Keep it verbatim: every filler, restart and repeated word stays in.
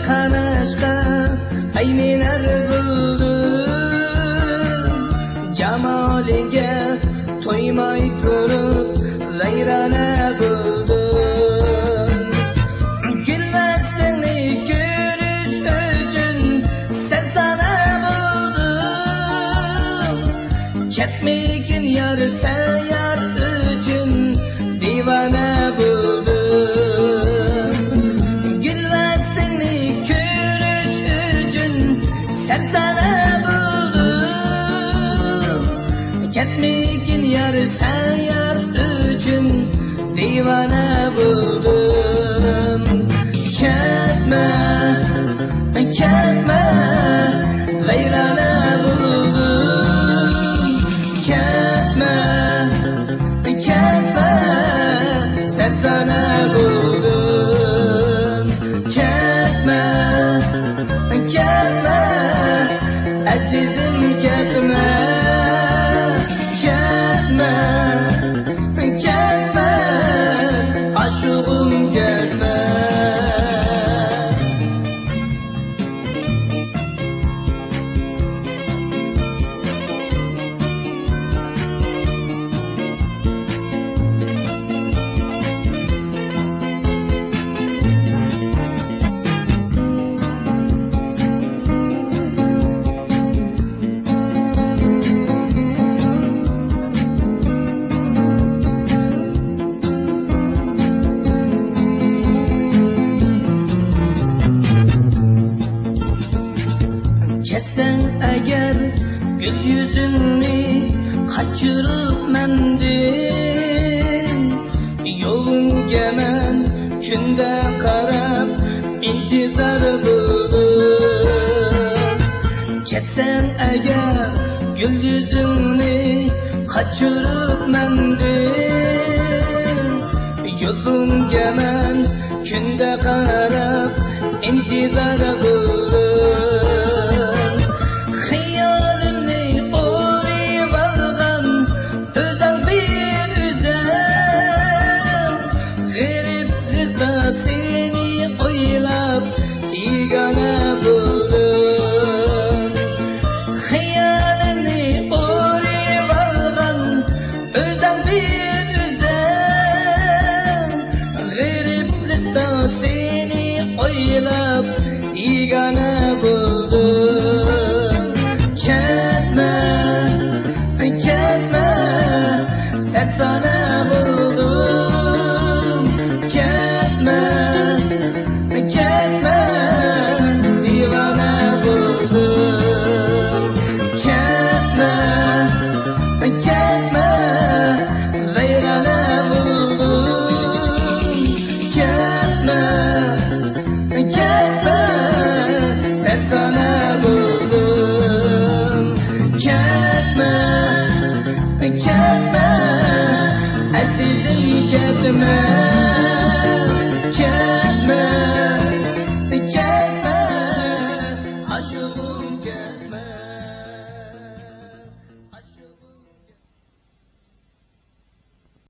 قاراشقا ئەيمىنەر بولدۇم، جامالىڭگە تويماي تۇرۇپ ۋەيرانە بولدۇم. گۈلۋەسلىڭنى كۆرۈش ئۈچۈن سەرسانە بولدۇم. كەتمىگىن يار سەن يار ئۈچۈن دىۋانە بولدۇم. گۈلۋەسلىڭنى كۆرۈش ئۈچۈن سەرسانە بولدۇم. كەتمىگىن يار سەن يار ئۈچۈن دىۋانە بولدۇم. كەتمە، كەتمە، ۋەيرانە بولدۇم. كەتمە، كەتمە، سەرسانە بولدۇم. كەتمە، كەتمە، ئەزىزىم كەتمە. كەتمە، كەتمە، ئاشۇغۇم كەتمە. كەتسەڭ ئەگەر گۈل يۈزۈمنى قاچۇرۇپ مەندىن، يولۇڭغا مەن كۈندە قاراپ ئىنتىزار بولدۇم. كەتسەڭ ئەگەر گۈل يۈزۈمنى قاچۇرۇپ مەندىن، يولۇڭغا مەن كۈندە قاراپ ئىنتىزار بولدۇم. خىيالىمنى ئورىۋالغان ئۆزۈڭ بىر ئۆزۈڭ، غېرىبلىقتا سېنى ئويلاپ بىگانە بولدۇم. خىيالىمنى ئورىۋالغان ئۆزۈڭ بىر ئۆزۈڭ، غېرىبلىقتا سېنى ئويلاپ بىگانە بولدۇم. كەتمە، كەتمە، سەرسانە بولدۇم. كەتمە، كەتمە، دىۋانە بولدۇم. كەتمە، كەتمە، ۋەيرانە بولدۇم. كەتمە، كەتمە، سەرسانە بولدۇم. كەتمە، كەتمە، ئەزىزىم كەتمە.